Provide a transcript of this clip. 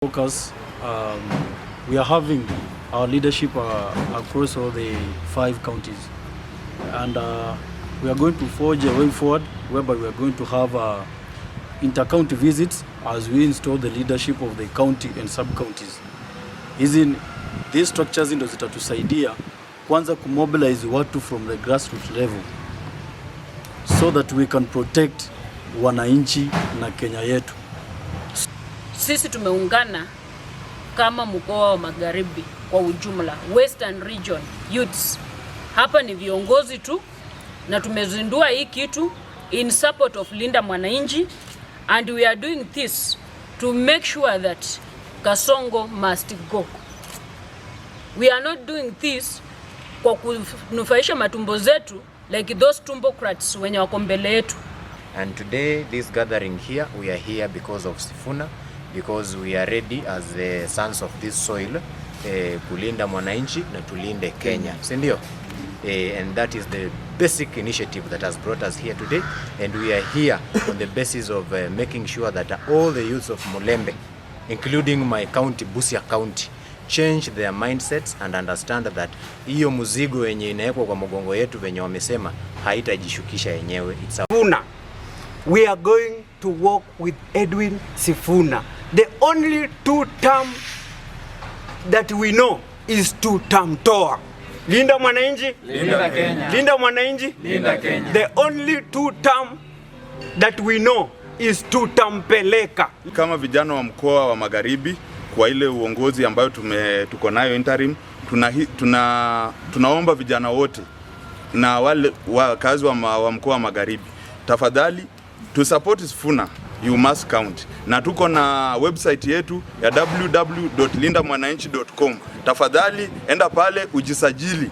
Focus, we are having our leadership across all the five counties. And we are going to forge a way forward whereby we are going to have inter-county visits as we install the leadership of the county and sub-counties. Hizi these structures ndo zitatusaidia kwanza kumobilize watu from the grassroots level so that we can protect wananchi na Kenya yetu. Sisi tumeungana kama mkoa wa Magharibi kwa ujumla, Western Region Youths. Hapa ni viongozi tu na tumezindua hii kitu in support of Linda Mwananchi, and we are doing this to make sure that Kasongo must go. We are not doing this kwa kunufaisha matumbo zetu like those tumbocrats wenye wako mbele yetu. And today, this gathering here, we are here because of Sifuna, because we are ready as the sons of this soil kulinda mwananchi na tulinde Kenya, si ndio? And that is the basic initiative that has brought us here today, and we are here on the basis of making sure that all the youths of Mulembe, including my county, Busia County, change their mindsets and understand that hiyo mzigo yenye inawekwa kwa mgongo yetu, venye wamesema, haitajishukisha yenyewe. It's a Sifuna. We are going to work with Edwin Sifuna. The only two term that we know is tutamtoa. Linda mwananchi, Linda Kenya. Linda mwananchi, Linda Kenya. The only two term that we know is tutampeleka. Kama vijana wa mkoa wa Magharibi, kwa ile uongozi ambayo tuko nayo interim, tunaomba vijana wote na wale wakazi wa mkoa wa Magharibi, tafadhali to support Sifuna you must count, na tuko na website yetu ya www.lindamwananchi.com. Tafadhali enda pale ujisajili.